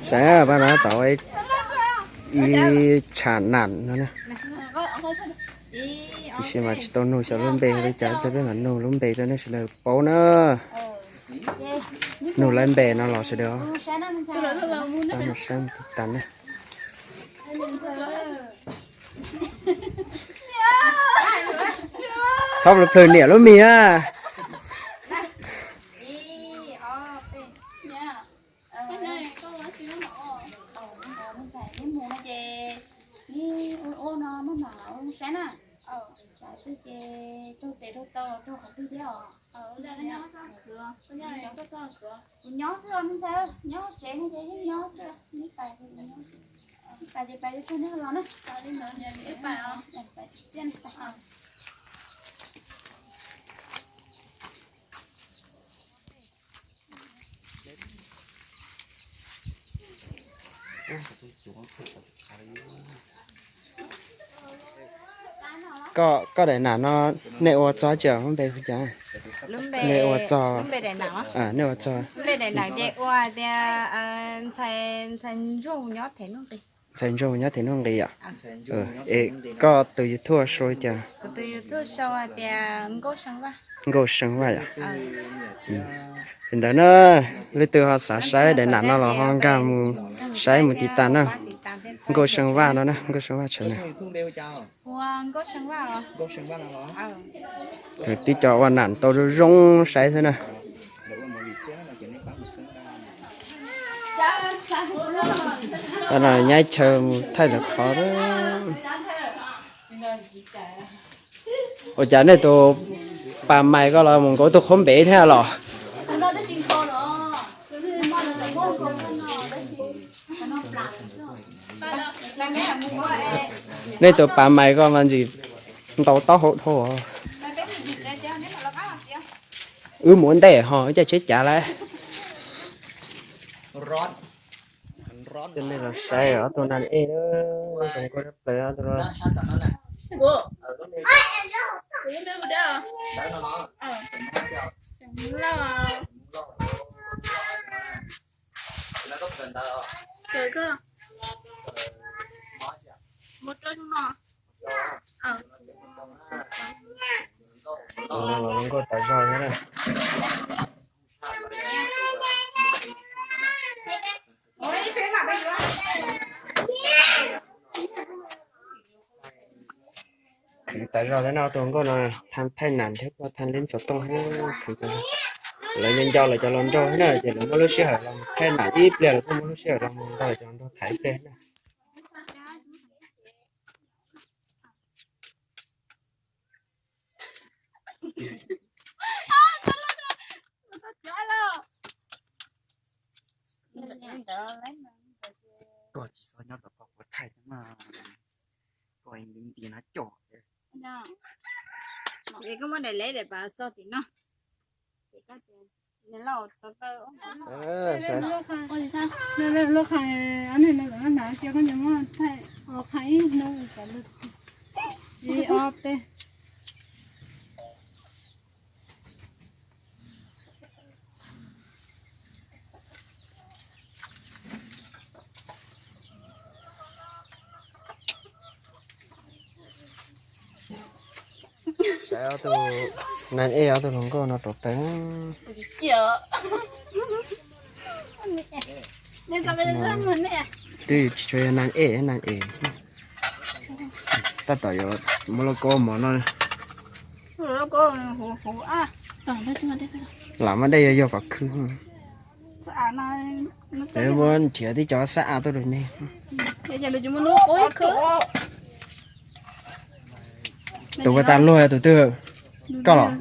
Saib, pab no tau ib tsham nam no na. Tiam sis mas tsis tau nug xyov lub npe li cas, peb mam nug lub npe rau nej sawv daws paub na. Nug lawv npe no los sawv daws saib mus tiv tas na. Txhob plhws niam lub mis na. Kuv nyob xwb os me ntxhais, nyob tsev no ces yeej nyob xwb, ib pais ces pais ces pais, nej los na. Koj, koj daim nam no nej ua txog tsis, lub npe hu cas? Nej ua txog, nej ua txog. Ntxhais Ntsuag nyob Thev Nuj Nqis yom? Es koj tus YouTube sau li cas? Nkauj See Vaj yom? Li ntawd na, leej twg ho xav saib daim nam no los ho nkag mus saib mus tiv tas na. Nkauj See Vaj no na, Nkauj See Vaj tshav na. Kwv tij cov ua nam tau zoo zoo saib xwb na. Nyob chaw mus thaij lawv qhov. Ua cas nej tus pas mais ko los mus nkaus tus qhov npev thiab los? Nej tus pas mais ko mas ntxim ntau taub hau dhau. Wb mus ua ntej ho wb caij tsheb cav lawm. Nej los saib ob tug nas ej, zoo nkauj tshaj plaws ob tug no. Zoo nkauj tas zog thiab na. Khwv tas zog thiab no, tus nkauj no thaij nam thiab kuj thaij lib xov tooj thiab khwv tas zog. Lawv nco nco lawv cov hluas nraug thiab na, ces lawv muaj lub sij hawm los thaij nam ib pliag, lawv kuj muaj lub sij hawm los mus nrog lawv cov hluas nraug tham ib pliag na. Koj tsis txhob nyob tom koj kuv thaij mas, koj nti nti no coj. Es koj muab daim leb daim pav tso tim no. Lub qhov no hnav cia koj nco muab thaij os, qhov ib hnub ib ob peb. Saib ob tug nas ej, ob tug hluas nkauj no rauv taws. Twb tsis tshua yog nas ej, nas ej. Tab tom yuav muab lauj kaub mov no. Lam muab dej yog yog kom khwb. Muab nrhiav tib cov sab av tuaj rau nej. Tus ua tas luag yog tus twg? Koj los?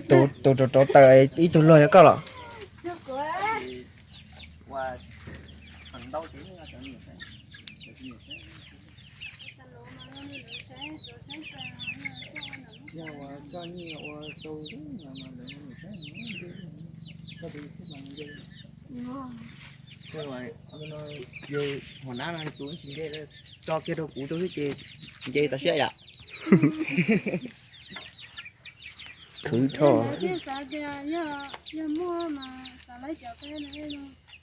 Tus rauv rauv taws ib tug luag yog koj los? Yog hua nab no tus tsis nce, tso kiag rau kuv tus xwb ces nce tau siab yom. Khwv dhau. Yog muaj mas xav laib cov peb no.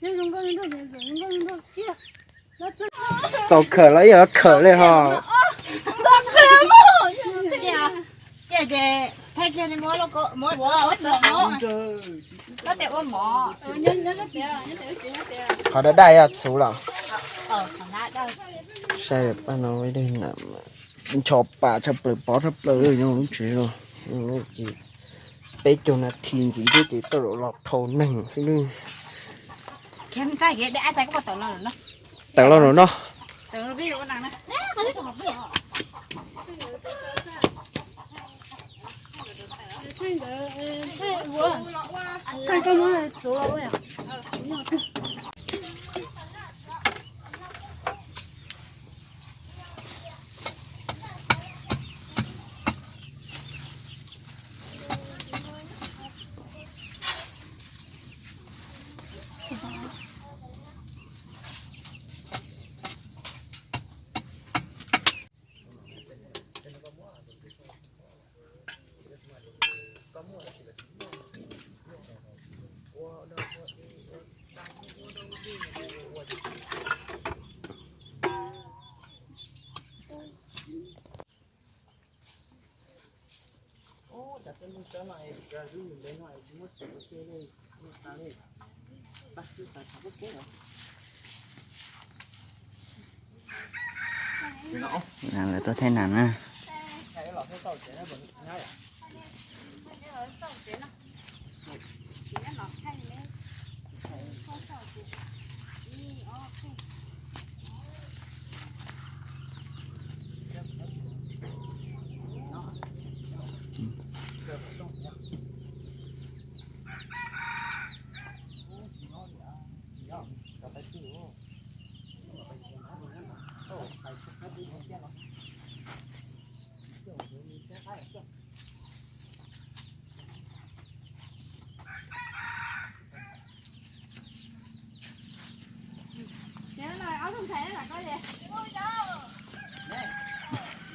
Txaus khawm los ib yam khawm li ho. Qhov daj daj yog txhuv los. Saib paj no, ncho pam tshaj plaws, pov tshaj plaws nyob lub tsev no. Peb caug nas this ntxiv thiab ces tau los thau neeg xwb. Tawm los no. Lawv tuaj thaij nas na.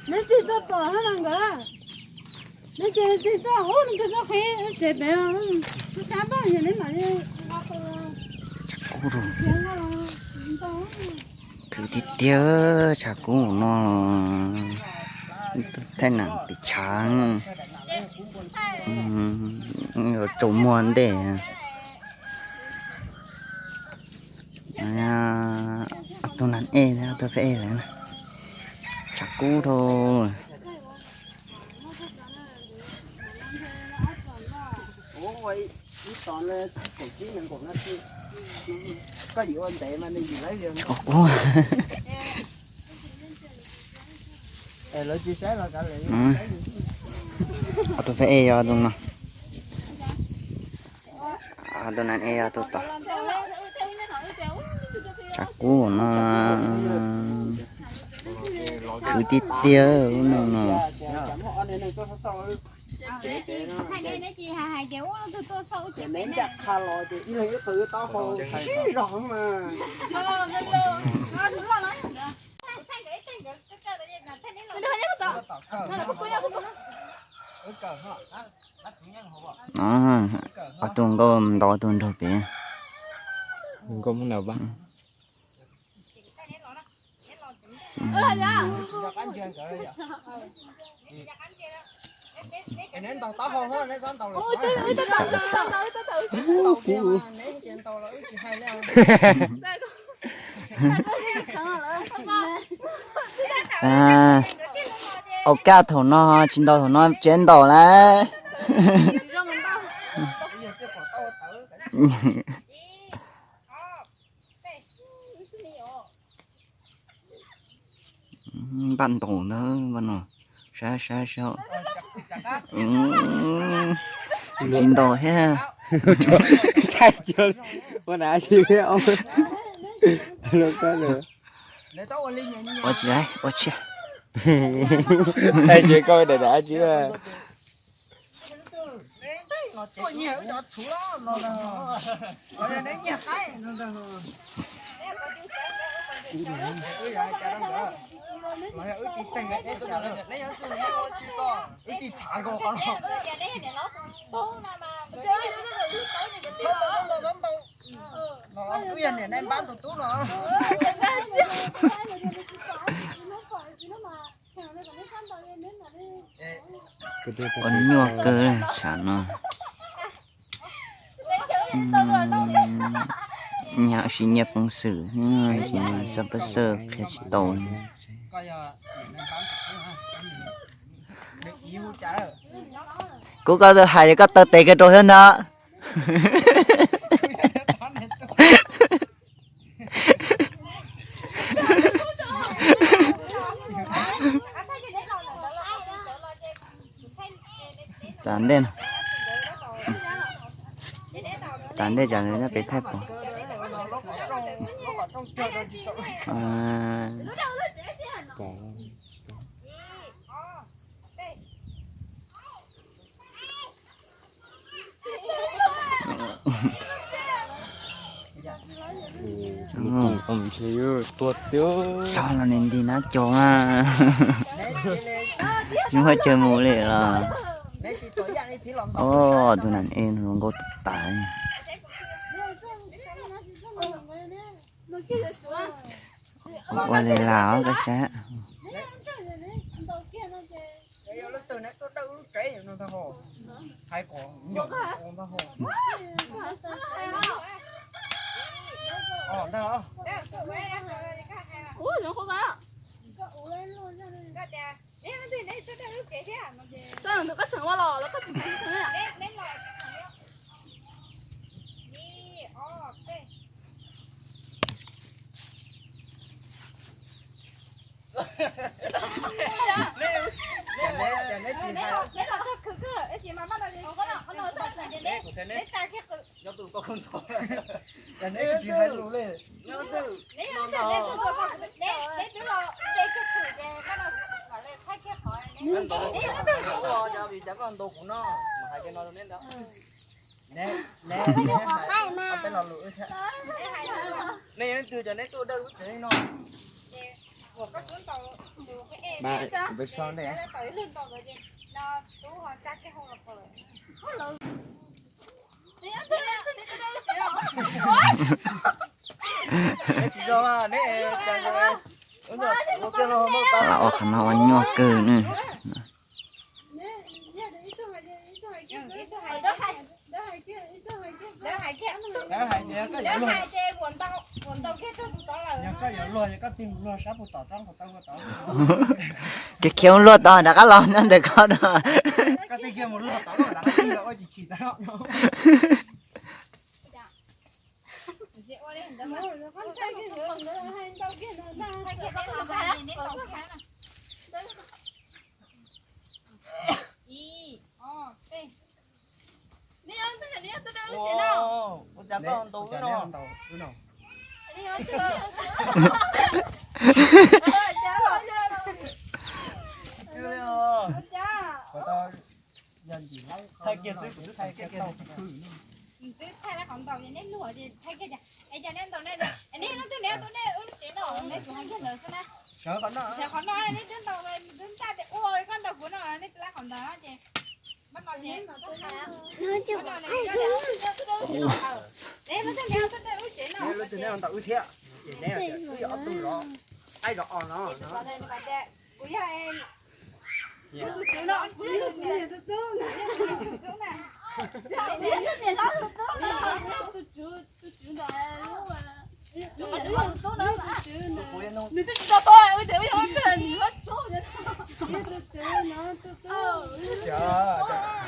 Neb tig tuaj pom hab no nkawd, neb ces tig tuaj hub, neb tig tuaj qhib tsev pem, kuv sab npaj yog neb mam li. Khwv tiag tiag, tshav kub no, thaij nam tim tshav, yuav tsaus muag ntej. Tus nas ej, tus peb ej lawm, tshav kub dhau. Tshav kub. Tus peb ej yog tus no. Tus nas ej yog tus tom. Tshav kub no. Khwv tiag tiag lub no no. Ob tug nkauj nto tus nrog pem. Nkauj muab ntaus pab. Au kaj thaum no tsis ntaus thaum no tsev ntaus lawm. Npaj ntaus ntag npaj no. Saib saib saib. Tsis ntaus thiab. Ua na tsis. Ua tsis, ua tsis. Thaij ces koj daim daim tsis. Ua nyuaj kawg tsam no. Nyias sim nyias peev xwm, txhob pab xawj qhia tsis tau. Kuv koj hais koj taw tes kiag rau thiab ntag. Tam ntej, tam ntej tsam nws nyob pem thaij pom. Tso los nws nti nab cov mas. Tsis muaj chaw mus li los. Tus nam es nws hluas nkauj tas tas. Ua li las koj saib. Cas neb tsis hais lus li? Neb twb los nce kiag khwm ces koj no kom lawv thaij kiag qhov. Neb twb los nce kiag khwm ces koj no mas hais cov no rau neb ntag. Neb, neb, neb hais ob peb lo lus wb thiab. Nej yog leej twg cov neb tuaj dawj lub tsev no? Ces uas koj twb ntaus tus peb e, tus peb so nej, tus ib lwg ntaus ntawd ces no tub ho tsa kiag hau los pom. Ua qhov no ua nyuaj kawg ne. Yog koj yuav luag, yog koj yuav luag, yog koj tig mus luag sab puag tom roob puag tom, kiag khiav mus luag tod rov qab los nyob ntawm koj no. Koj tig kiag mus luag tod rov qab tig los ua tsis tshis tau. Ua cas koj ntaus wb no? Thaij kiag xwb, kuv twb thaij kiag tsis pw. Twb thaij qhov ntaus ces neb luag ces thaij kiag cas es cas neb ntaus nej, neb leej twg neb tuaj nej wb tsev no neb tsuas hais kiag ntawd xwb na. Sawv qhov no, sawv qhov no neb twb ntaus, twb ntaj tias ua koj ntaus kuv no, neb twb laib qhov ntawd ces neb leej twg neb tuaj nej wb tsev no, neb leej twg neb ntaus wb thiab, ces neb tias wb yog ob tug zov, qaib zov os no. Kuv yog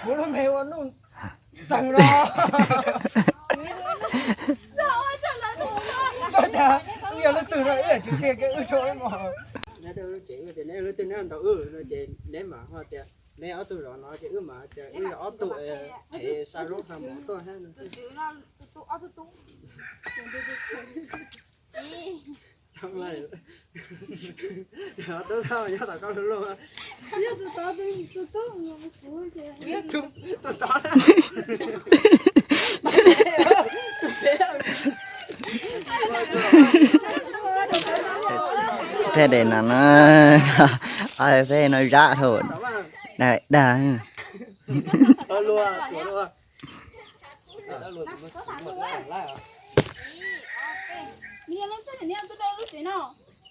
Kuv lub me ua nuj ntxeeg no. Koj tias wb yog leej twg no wb tsis qhia kiag wb tso wb mos. Leej twg neb ntaus wb no ces neb mam ho tias neb ob tug zov no ces wb mam tias wb yog ob tug ev xa zaub xa mov tuaj thiab no. Tub thaj nyob tom koj luag luag. Tub tod. Thaij daim no no, thaij no zab dhau. Dag dag. Nws yog leej twg nws yog tuaj dawj lub tsev no?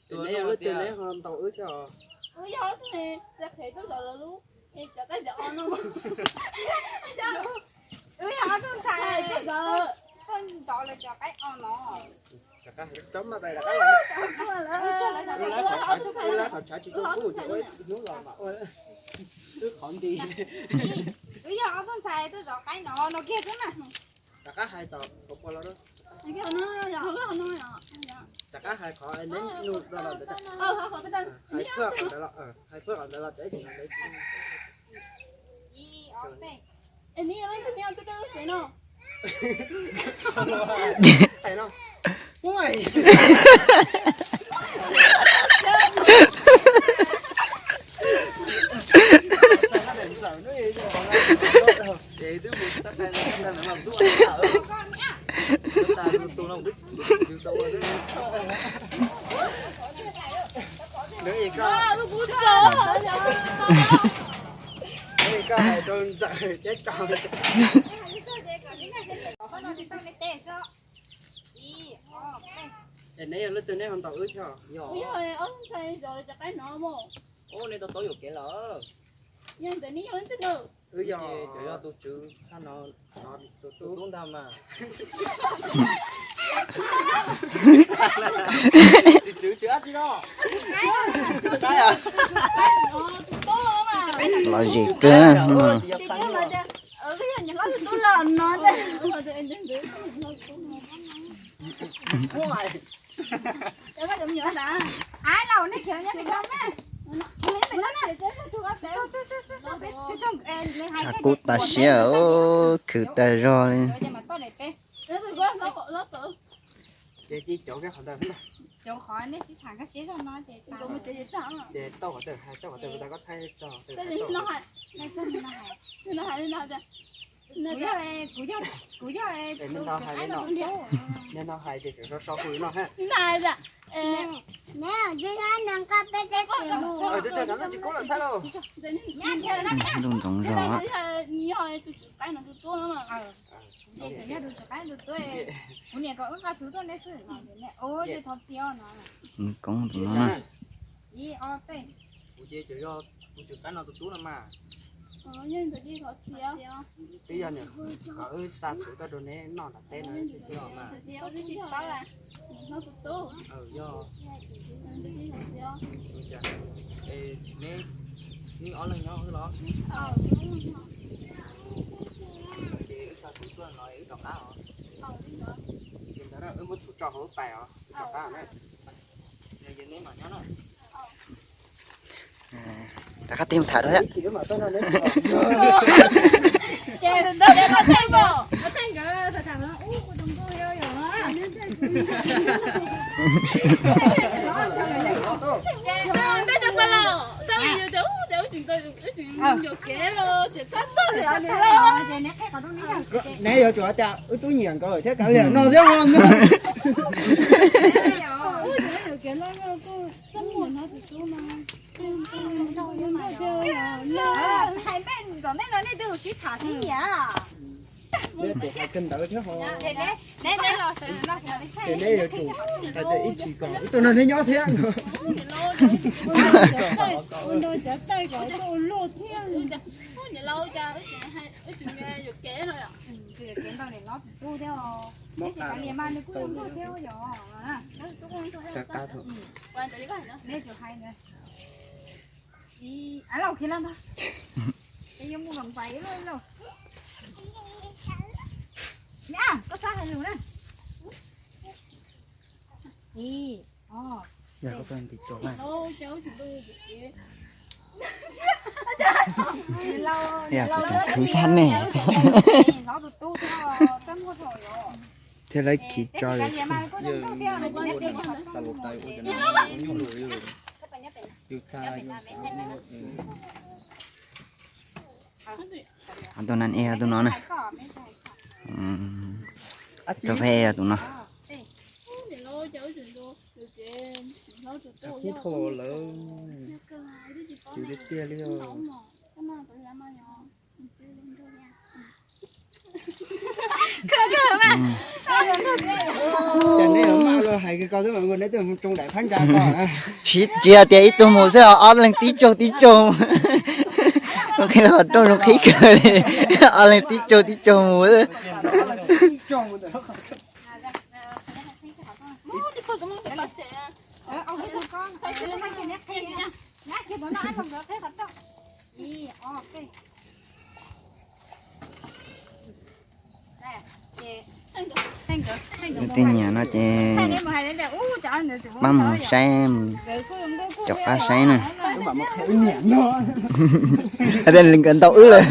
Neb yog leej twg neb ho ntaus wb thiab? Wb yog ob tug ne, qhev tuaj zov lawv lub, cov qaib cov o no. Wb yog ob tug ntxhais tuaj zov lawv cov qaib o no. Wb yog ob tug ntxhais tuaj zov qaib no no kiag xwb na. Rov qab hais tom pua los. Rov qab hais qhov neb nug los ntawd, hais phaj qhov ntawd los, hais phaj qhov ntawd los cov ib tug no. Hais no. Nws koj hais rau ntxawm thiab tso. Es neb yog leej twg neb ho ntaus wb thiab? Yog ob tug ntxhais zov lawv cov qaib no mas. Ub, nej tau tau yuam kev lawm. Yog ntawd neb yog leej twg na? Wb yog, yog tus tswv tshaj no, tus tub ntag mas. Tus tswv tswv dab tsi no? Los zem kawg. Kub tas siab, khwv tas zog li. Ces tau qhov twg hais tau qhov twg, tau qhov twg tau qhov twg. Kuv yog, kuv yog, kuv yog, nej no hais ces tseem so so kuv no ha. Ntuj ntxoov zog. Nws koob tus no na. Kuv ces yog tus tswv qaib no tus tub no mas. Twb yog niam qhov wb xa txhuv tuaj rau neb noj nram teb no. Yog. Neb, neb ob leeg nyob wb los? Ces wb xa txhuv tuaj no wb rov qab os. Ces ntawd wb muab txhuv tso hauv wb pais os, wb rov qab na. Rov qab tig mus tham dua thiab. Neb yuav tsum ua cas wb tub nyiam nkawd thiab kav liam no thiab ho. Hais npej tom ntej no nej twb sib tham sib nyiam. Neb yuav tsum hais tias ib tsis kom ib tug no neb nyob thiab. Yog kuv tus khwv thaj ne. Thiab lawv khiv tso. Tus no ne, tus no na. Tus pheej tus no. Cas neb maj luag hais ko, neb twb mus tsoo daim phab ntsa ko. Siv tsis hais tias ib tug mus xwb, ob leeg tib tsoog tib tsoog. Qhib qhov rooj zoo qhib kawg li, ob leeg tib tsoog tib tsoog mus. Tej nyiam no ces pab mus saib, caum pab saib na. Hais tias nkawd ntaus wb lawm.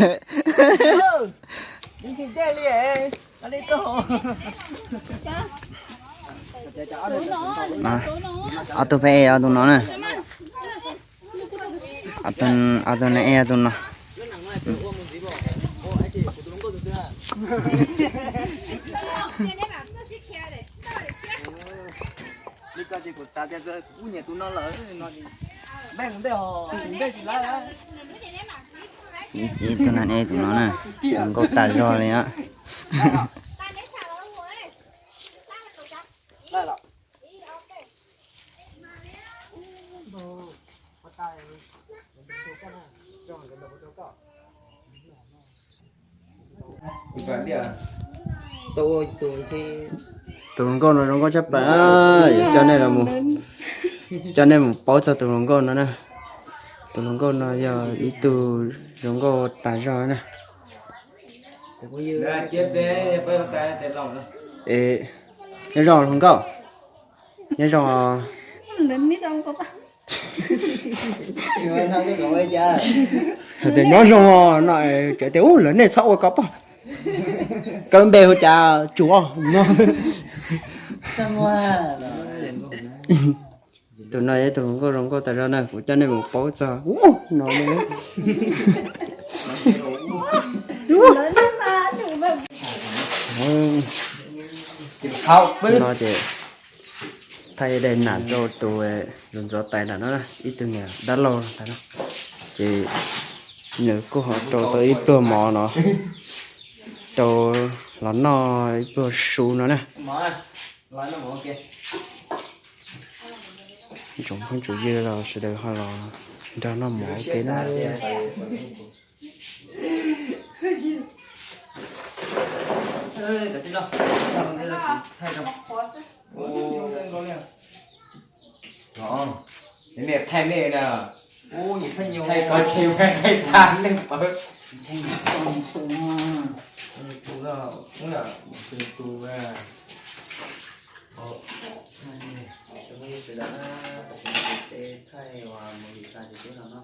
Ob tug peb e ob tug no na. Ob tug no e ob tug no. Ib tug no e tus no na, zoo nkauj tas zog li os. Tus hluas nkauj no zoo nkauj tshaj plaws, yuav coj nej los, coj nej mus paub txog tus hluas nkauj no na. Tus hluas nkauj no yog ib tug zoo nkauj tas zog na. Es nyob zoo hluas nkauj, nyob zoo. Hais tias nyob zoo no, lawv tias ub lawv nej txhob ua ko pog. Koj lub npe hu cas? Tsuas no. Tus no yog tus hluas nkauj zoo nkauj tas zog na, kuv coj nej mus paub txog no. No ces thaij daim nam rau tus ntxuav tais nram no, ib tug niam dab laug ntawd na. Ces nws kuj ho rau tau ib pluag mov no rau los noj ib pluag su no na. Tsoom phooj tsoom ywg los sawv daws ho los nrog noj mov ua ke na. Thaij mej na, thaij koj tsis muaj thaij tag neeg pawg. Thaij ua movie tas ces peb los no.